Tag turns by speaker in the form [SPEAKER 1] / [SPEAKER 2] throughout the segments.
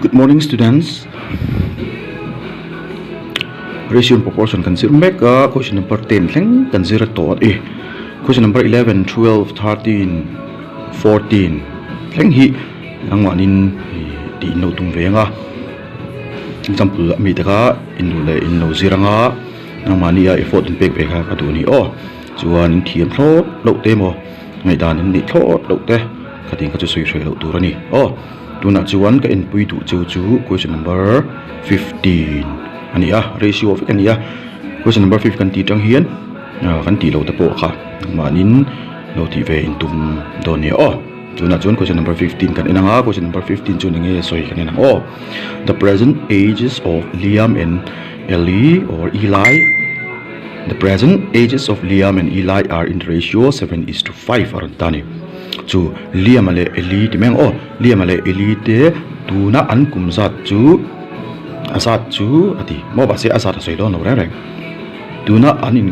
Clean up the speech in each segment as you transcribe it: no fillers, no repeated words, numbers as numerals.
[SPEAKER 1] Good morning students. Ratio and proportion kan zir mek a question number 10 thleng kan zir a tawh a ni. Question number 11, 12, 13, 14 thleng hi nangmahnin tih in lo tum ve ang a. Example a mi te kha in duh leh in lo zir ang a nangmahni a effort in pek ve kha ka duh a ni aw. Chuan in thiam thlawt loh te emaw ngaihdan in neih thlawt loh te khatin kha chu sawi hreh loh tur a ni aw. Tunah chuan ka enpui duh cheu chu question number 15 a ni a, ratio vek a ni a. Question number 5 kan tih tang hian kan tih loh te pawh kha mahnin lo tih ve in tum dawn nia aw. Tunah chuan question number 15 kan en ang a, question number 15 chu enge sawi kan en ang aw. The present ages of Liam and Eli or Eli The present ages of Liam and Eli are in the ratio 7 is to 5 a rawn ta a ni. Chu Liam-a leh Eli ti mai ang aw, Liam-a leh Eli te tuna an kum zat chu a zat chu a ti maw mahse a zat a sawi dawn lo reng reng. Tuna an in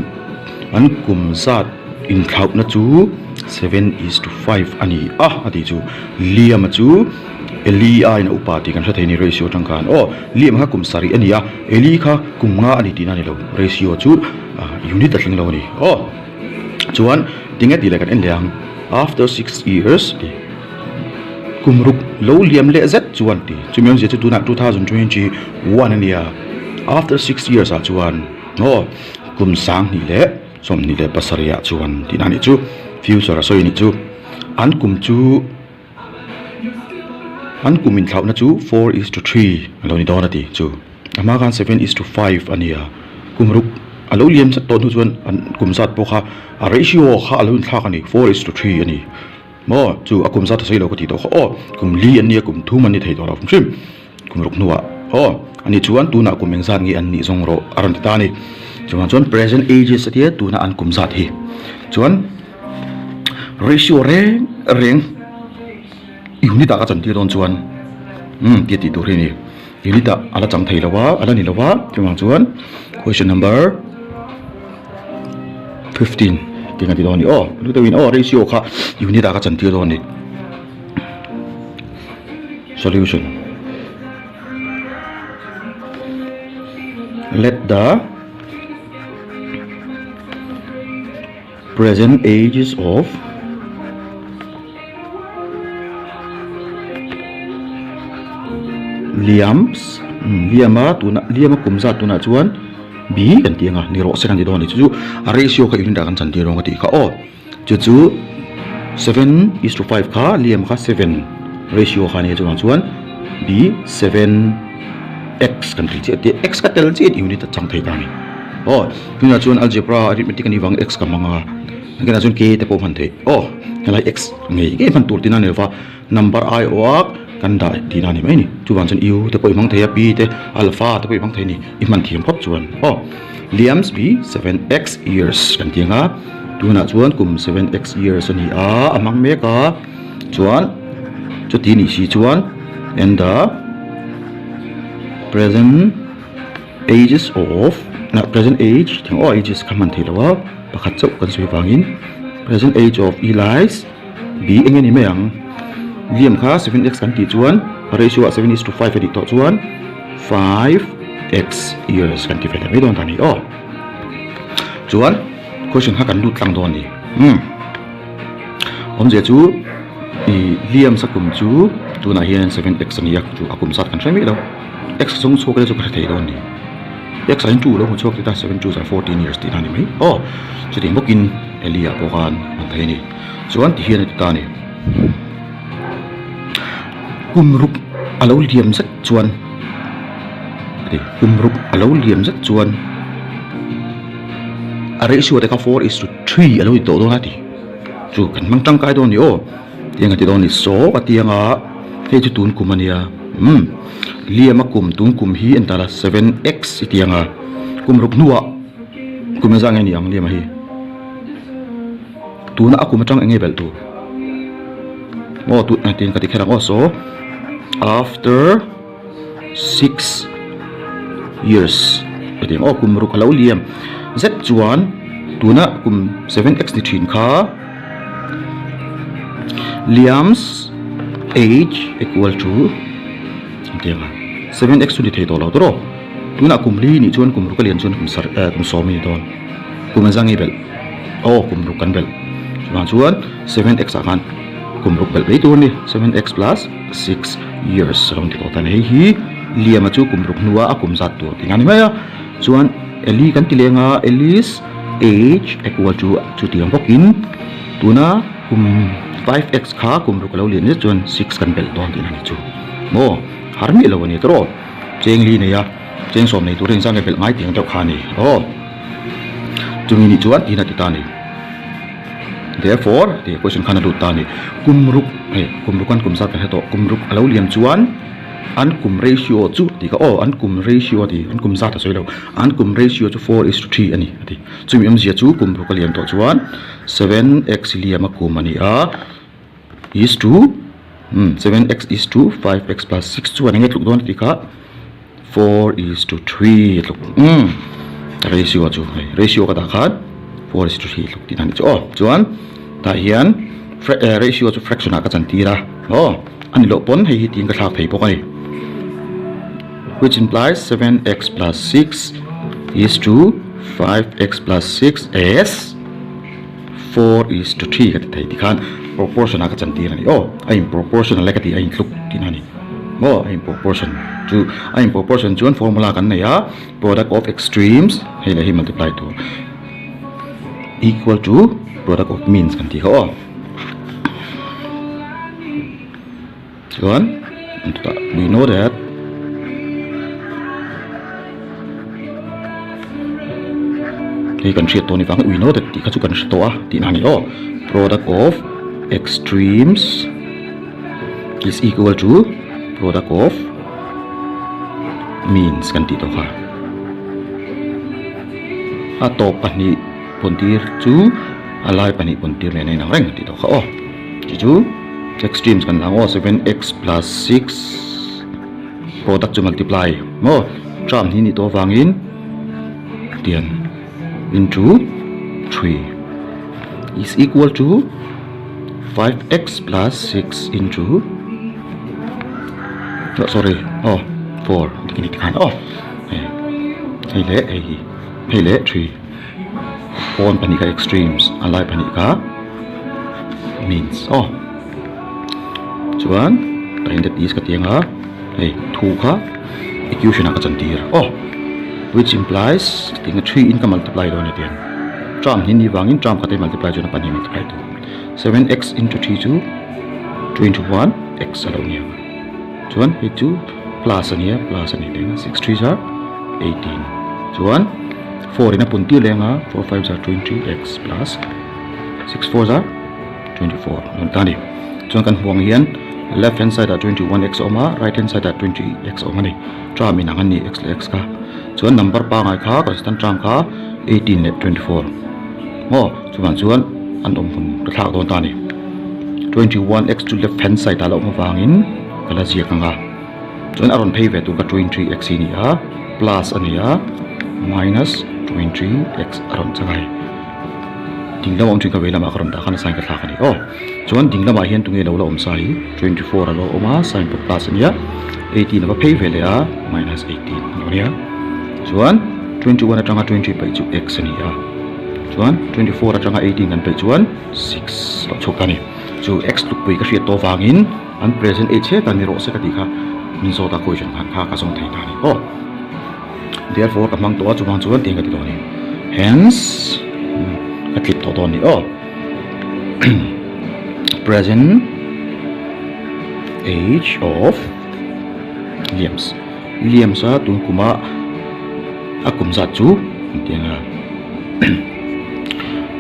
[SPEAKER 1] an kum zat inthlauhna chu 7 is to 5 a ni a a tih chu Liam-a chu Eli aiin a upa tih kan hre thei a ni ratio atang khan aw Liam kha kum sarih a ni a Eli kha kum nga a ni tihna a ni lo ratio chu unit a thleng lo a ni aw chuan tinge tih leh kan en leh ang after 6 years tih kum ruk lo liam leh zet chuan tih chumi awmzia chu tunah 2021 a nia after 6 years ah chuan aw kum 20 leh 27 ah chuan tihna a nih chu future a sawi a nih chu an kum chu. An kum inthlauhna chu 4 is to 3 a lo ni dawn a ti chu. A hma khan 7 is to 5 a ni a, kum ruk a lo liam zet tawh hnu chuan an kum zat pawh kha a ratio kha a lo inthlak a ni, 4 is to 3 a ni. Maw chu a kum zat a sawi lo ka tih tawh kha aw, kum li an nia kum thum an ni thei tawh lo hrim hrim kum ruk hnuah aw a ni chuan tunah kum engzat nge an nih zawng rawh a rawn ti ta a ni. Chuvang chuan present ages a tia tuna an kum zat hi chuan. Ratio reng reng unit ah ka chan tir dawn chuan umm tia tih tur hi a ni unit ah a la chang thei lo a a la ni lo a chuvang chuan question number 15 tih kan ti dawn a ni aw lu deuhin aw ratio kha unit ah ka chan tir dawn a ni solution let the Present ages of Liam's Liama tuna Liama kum zat tunah chuan B kan tih anga ni rawh se kan ti dawn a ni chu chu a ratio kha unit ah kan chan tir dawn ka tih kha aw chu chu 7 is to 5 kha Liam kha 7 ratio kha ania chuvang chuan B 7 x kan tih chiah tih x ka tel chiah unit a chang thei ta a ni aw. Tunah chuan algebra arithmetic a nih vang x ka hmang a nakinah chuan k te pawh hman theih aw helai x ngei ngei hman tur tihna a ni lova number ai awh a kan dah tihna a ni mai a ni chuvang chuan u te pawh i hmang thei a p te alpha te pawh i hmang thei a ni i hman thiam phawt chuan aw Liam's b 7x years kan tih ang a tunah chuan kum 7x years a ni a a hmang mek a chuan chuti nih si chuan and the present. Ages of ah present age tih ang aw ages kha hman theih loh a pakhat chauh kan sawi vangin present age of Eli's b eng nge ni mai ang Liam kha 7x kan tih chuan a ratio ah 7 is to 5 a nih tawh chuan 5x years kan ti ve leh mai dawn ta a ni aw chuan question kha kan lut tlang dawn a ni umm awmzia chu ih Liam sakum chu tunah hian 7x a ni a chu a kum zat kan hre miah lo. X zawng chhuak ila chu ka hre thei dawn ni. X ah hian 2 lo hmu chhuak tita 7 2 zar 14 years tih na ni mai. Aw chutiang bawkin Eli ah pawh khan a thei a ni. Chuan ti hian a ti ta a ni. Kum ruk a lo liam zet chuan a ti kum ruk a lo liam zet chuan a ratio te kha 4 is to 3 a lo ni tawh dawn a ti. Chu kan hmang tangkai dawn a ni aw. Tiang a ti dawn a ni. Saw a ti anga hei chu tun kum a nia umm Liam a kum tun kum hi a ni ta la 7x i ti anga kum ruk hnuah kum engzah nge ni ang Liam a hi tuna a kum atang eng nge belh tur aw tun ah tiin ka ti kher ang aw saw after 6 years ka ti ang aw kum ruk a lo liam zet chuan tuna kum 7x ni thin kha. Liam's Age equal to engtiang a 7x chu ni thei tawh lo tawh rawh. Tunah kum li nih chuan kum ruk a lian chuan kum sarh eh kum sawm a ni dawn. Kum a zang i belh aw kum ruk kan belh. Chuvang chuan 7x ah khan kum ruk belh mai tur a ni. 7x plus 6 years a lo ni tawh ta a ni. Hei hi Liama chu kum ruk hnua a kum zat tur tih a ni mai a. Chuan Eli kan ti leng a, Eli's age equal to chutiang bawkin tuna kum 5x kha kum ruk a lo lian zet chuan 6 kan belh dawn tih a ni chu. Maw har miah lo a ni tawh. Cheng li nei a, cheng sawm nei turin zan belh ngai tiang deuh kha a ni aw. Chumi nih chuan tiin a ti ta a ni. Therefore, tih question khan a lut ta a ni. Kum ruk, hei kum ruk an kum zat kan hre tawh, kum ruk a lo liam chuan an kum ratio chu tih kha aw, an kum ratio a ti, an kum zat a sawi lo, an kum ratio chu 4:3 a ni a ti. Chumi awmzia chu kum ruk a liam tawh chuan 7x liam a kum a ni a. Is to 7x is to 5x plus 6 chuan enge tluk dawn tih kha 4 is to 3 a tluk ratio chu hei ratio ka dah khan 4 is to 3 tluk tih na ni chu aw chuan tah hian ratio chu fraction ah ka chan tir a aw a ni loh pawn hei hi tiin ka thlak thei bawk a ni which implies 7x plus 6 is to 5x plus 6 as 4 is to 3 ka ti thei tikhan proportion a ka chantir a ni aw a in proportion a le ka ti a in tluk tihna a ni maw a in proportion chu a in proportion chuan formula kan nei a product of extremes hei leh hei multiply tur equal to product of means kan tih kha aw chuan we know that hei kan hriat tawh a ni vang we know that tih kha chu kan hre tawh a tih na a ni aw product of extremes is equal to product of means kan tih tawh kha a tawp pahnih pawntir chu a lai pahnih pawntir nen a inang reng tih tawh kha aw chi chu. Extremes kan lang aw 7x plus 6 product chu multiply maw term hi nih tawh avangin tian into 3 is equal to 5x plus 6 into oh sorry oh 4 ti ni tikhan aw hei leh hei hi hei leh 3 pawn pahnih kha extremes a lai pahnih kha means aw chuan tah hian that is ka ti anga hei thu kha equation ah ka chantir aw which implies tinge 3 in ka multiply dawn a ni tiang term hi ni vangin term khat a multiply chuan a pahnih multiply tur 7x into 3 chu 21 x a lo ni ang chuan hei chu plus a nia plus a ni leng a 6 3 zar 18 chuan 4 in a pun tir leng a 4 5 zar 20 x plus 6 4 zar 24 a rawn ta a ni chuan kan hmuh ang hian left hand side ah 21 x a awm a right hand side ah 20 x a awm a ni term inang an ni x leh x kha chuan number pangai kha constant term kha 18 leh 24 maw chuvang chuan an awm hun ka thlak dawn ta a ni 21 x chu left hand side ah la awm avangin ka la ziak ang a chuan a rawn phei ve tur ka 23 x hi a ni a plus a ni a minus 23 x a rawn chang a hei ding lamah awm thin ka vei lamah ka rawn dah khan a sign ka thlak a ni aw chuan ding lamah hian tunge lo la awm sa hi 24 a lo awm a sign pawh plus a nia 18 a va phei ve leh a minus 18 a lo nia chuan 21 atanga 20 paih chu x a ni a chuan 24 atanga 18 kan paih chuan 6 lo chhuak ta a ni chu x tlukpui ka hriat tawh vangin an present age hetah ni rawh se ka tih kha min zawt a question khan kha ka zawng thei ta a ni aw. Therefore ka hmang tawh a chuvang chuan eng ka ti dawn a ni. Hence ka tlip tawh dawn a ni aw. Present age of Liams. Liams a tun kuma a kum zat chu engtiang a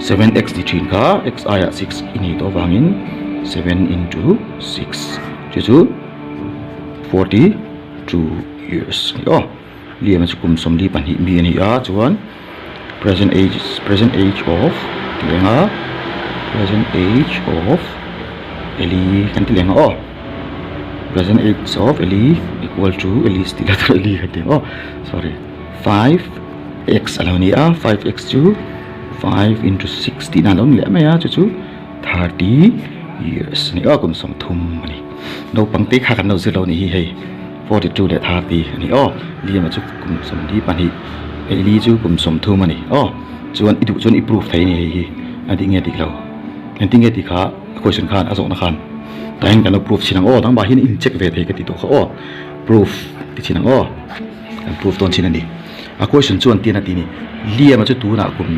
[SPEAKER 1] 7x ti thin kha x aiah 6 i nei tawh avangin 7 into 6 chu chu 42. Years a ni aw Liam chu kum 42 mi a ni a chuan present age present age of ti leng a present age of Eli kan ti leng a aw present age of Eli equal to Eli tih lai tur Eli kan ti ang aw sorry 5x a lo ni a 5x chu 5 into 6 tih dan a lo ni leh mai a chu chu 30 years a ni aw kum 30 a ni. Naupang te kha kan lo zir lo nih hi hei 42 leh 30 a ni aw. Liama chu kum 42 Eli chu kum 30 a ni aw. Chuan i duh chuan i proof thei a ni hei hi a dik nge dik lo. Engtin nge tih kha a question khan a zawhna khan tah hian kan lo proof chhin ang aw dangmah hian in check ve thei ka ti tawh kha aw proof ti chhin ang aw kan proof dawn chhin a ni a question chuan tian a ti a ni Liama chu tunah kum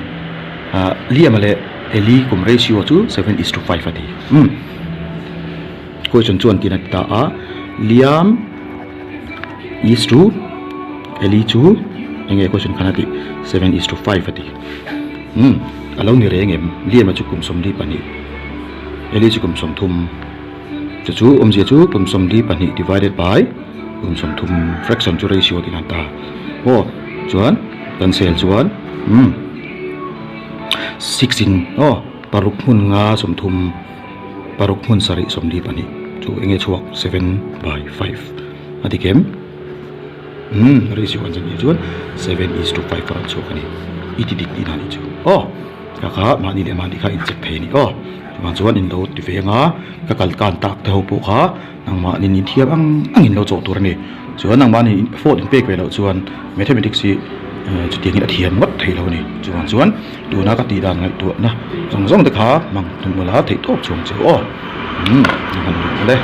[SPEAKER 1] ah Liama leh Eli kum ratio chu 7:5 a ti umm question chuan tian a ti ta a Liam is to Eli chu enge question khan a tih 7:5 a ti. Umm a lo ni reng em? Liama chu kum 42, Eli chu kum 30. Chu chu awmzia chu kum 42 divided by kum 30 fraction chu ratio tih nan ta. Aw chuan kan sel chuan umm six in aw paruk hmun nga 30 paruk hmun sarih 42 chu enge chhuak 7 by 5 a ti kem. Umm ratio an zan chuan 7:5 a rawn chhuak a ni. I ti dik tihna a nih chu. Aw ka kha mahni leh mahni kha incheck thei a ni aw. Chuvang chuan in lo ti ve anga ka kal kan tak te ho pawh kha nangmahni in thiam ang ang in lo chawh tur a ni. Chuan nangmahni effort in pek ve loh chuan mathematics hi chutiang in a thiam ngawt thei lo a ni. Chuvang chuan tuna ka tih dan ngaihtuahna zawng zawng te kha hmang tum ula theih tawp chuang che u aw. Umm a han luh le.